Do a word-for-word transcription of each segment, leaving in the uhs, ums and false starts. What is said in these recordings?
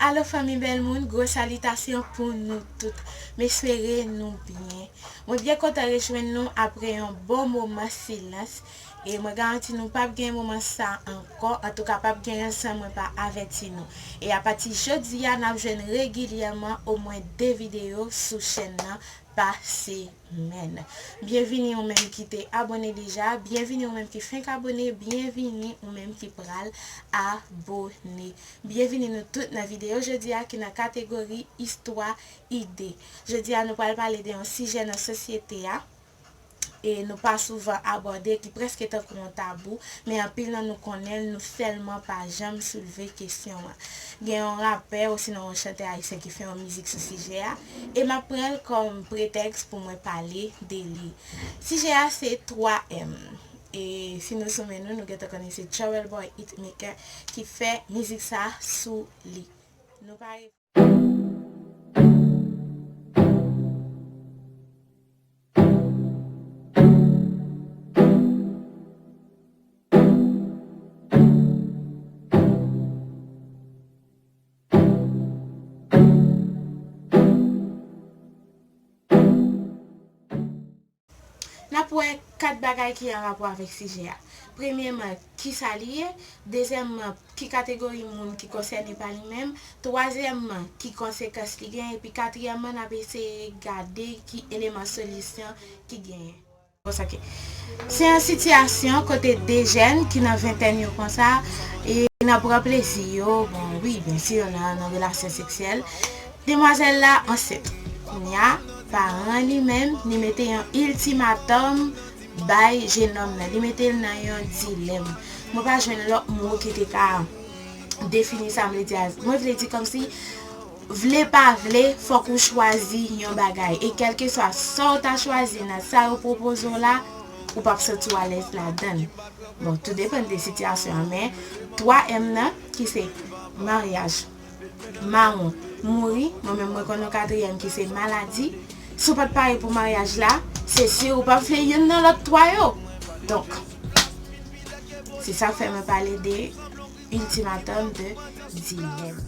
Alo fanmi bèl moun, gwo salitasyon pou nou tout. M espere nou byen. Mwen byen kontan rejwenn nou apre yon bon moman silans. E mwen garanti nou p ap gen moman sa ankò. Antouka, p ap gen lè san mwen pa avèti nou. E apati jodi a, n ap jwenn regilyèman omwen de videyo sou chèn nan pa semèn. Byenvini ou menm ki te abòne deja, byenvini ou menm ki fenk abòne, byenvini ou menm ki pral abòne. Byenvini nou tout nan videyo jodi a ki nan kategori istwa ide. Jodi a nou pral pale de yon sijè nan sosyete a e nou pa souvan abòde, ki prèske tankou yon tabou, men anpil nan nou konnen l, nou sèlman pa janm soulve kesyon an. Gen yon rapè osinon yon chantè ayisyen ki fè yon mizik sou sijè a, e m ap pran l kòm pretèks pou mwen pale de li. Sijè a se twa M. E si nou sou men nou, nou gentan konnen se Trouble Boy Hitmaker ki fè mizik sa sou li. Nou pare. N ap wè kat bagay ki an rapò avèk sijè a. Premyèman, kisa li ye? Dezyèmman, ki kategori moun ki konsène pa li menm? Twazyèmman, ki konsekans li genyen? Epi katriyèmman, n ap eseye gade ki eleman solisyon ki genyen. Konsa ke se yon sitiyasyon kote de jèn ki nan ventèn yo konsa, e nan pran plezi yo, bon, wi, byensi, yo nan, nan relasyon seksyèl. Demwazèl la ansent. Kounye a, paran li menm, li mete yon iltimatòm bay jenòm nan. Li mete l nan yon dilèm. Mwen pa jwenn lòt mo ki te ka defini sa m vle di a. Mwen vle di kòmsi, vle pa vle, fòk ou chwazi yon bagay. E kèlkeswa sa w ta chwazi nan sa yo pwopoze w la, ou p ap santi w alèz ladan l. Bon, tou depann de sitiyasyon an, men twa M nan, ki se maryaj, mawon, mouri, mwen menm mwen konn yon katriyèm ki se maladi. Si w pa t pare pou maryaj la, se si ou p ap vle youn nan lòt twa yo. Donk, se sa k fè mwen pale de iltimatòm, de dilèm.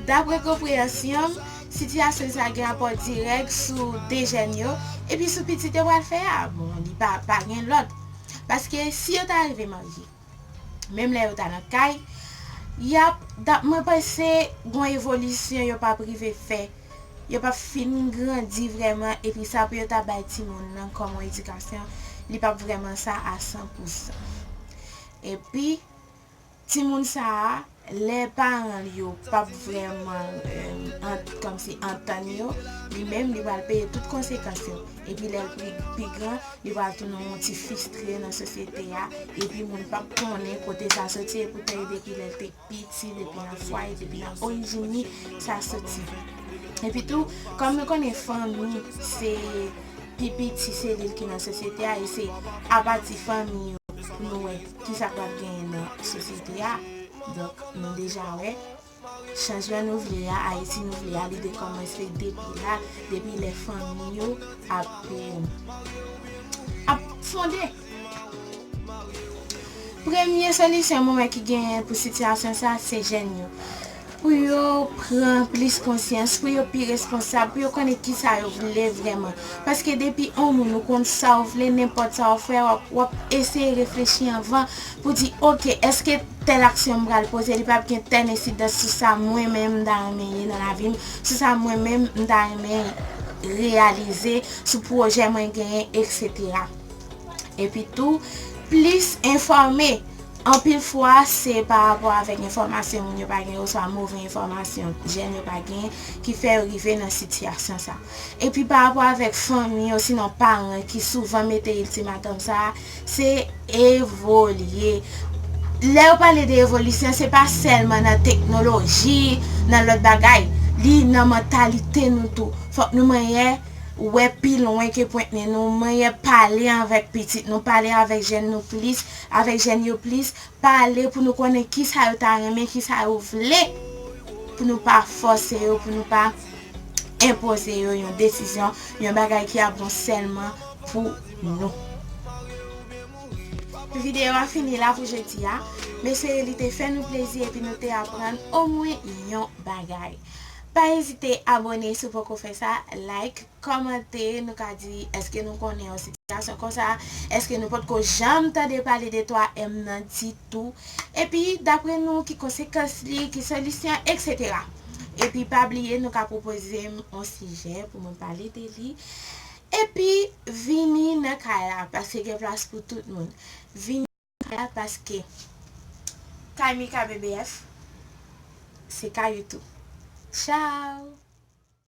Daprè konpreyansyon m, sitiyasyon sa gen rapò dirèk sou de jèn yo, epi sou pitit yo pral fè a. Bon, li pa, pa gen lòt. Paske si yo ta rive marye, menm lè yo ta nan kay, y ap, da-, mwen panse gon evolisyon yo p ap rive fè. Yo p ap fin grandi vrèman, epi sa pou yo ta bay timoun nan kòm yon edikasyon, li p ap vrèman sa a san pou san. Epi, timoun sa a, lè paran l yo p ap vrèman, eh, ant-, kòmsi antann yo, li menm, li pral peye tout konsekans yo. Epi lè l pi, pi gran, li pral tounen yon ti fistre nan sosyete a, epi moun p ap konnen kote sa soti, e poutan e depi lè l te piti, depi nan fwaye, depi nan orijin li, sa soti. Epi tou, kòm nou konnen fanmi se pi piti selil ki nan sosyete a, e se apati fanmi yo pou nou wè kisa k ap genyen nan sosyete a. Donk, nou deja wè, chanjman nou vle a, Ayiti nou vle a, li te kòmanse depi la, depi lè fanmi yo ap, eh, ap fonde. Premye solisyon mwen wè ki genyen pou sitiyasyon sa, se jèn yo. Pou yo pran plis konsyans, pou yo pi responsab, pou yo konnen kisa yo vle vrèman. Paske depi yon moun ou konn sa w vle, nenpòt sa w fè, w ap, w ap eseye reflechi anvan pou di, oke, èske tèl aksyon m pral poze, li p ap gen tèl ensidans sou sa mwen menm m ta renmen ye nan lavi m, sou sa mwen menm m ta renmen reyalize, sou pwojè mwen genyen, etsetera. Epi tou, plis enfòme. Anpil fwa, se pa rapò avèk enfòmasyon moun yo pa gen, oswa move enfòmasyon jèn yo pa gen, ki fè yo rive nan sitiyasyon sa. Epi pa rapò avèk fanmi, osinon paran ki souvan mete iltimatòm sa, se evolye. Lè yo pale de evolisyon, se pa sèlman nan teknoloji, nan lòt bagay. Li nan mantalite nou tou. Fòk nou manyè wè pi lwen ke pwent nen nou, manyè pale avèk pitit nou, pale avèk jèn nou plis, avèk jèn yo plis, pale pou nou konnen kisa yo ta renmen, kisa yo vle, pou nou pa fòse yo, pou nou pa enpoze yo yon desizyon, yon bagay ki ap bon sèlman pou nou. Videyo a fini la pou jodi a. M espere li te fè nou plezi epi nou te aprann omwen yon bagay. Pa ezite abòne si w poko fè sa, like, kòmante, nou ka di èske nou konnen yon sitiyasyon konsa, èske nou potko janm tande pale de twa M nan ditou, epi dapre nou ki konsekans li, ki solisyon, etsetera. Epi pa bliye nou ka pwopoze m yon sijè pou mwen pale de li. Epi vini nan kay la, paske gen plas pou tout moun. Vini nan kay la paske kay Mika B B F se kay ou tou. Tchao!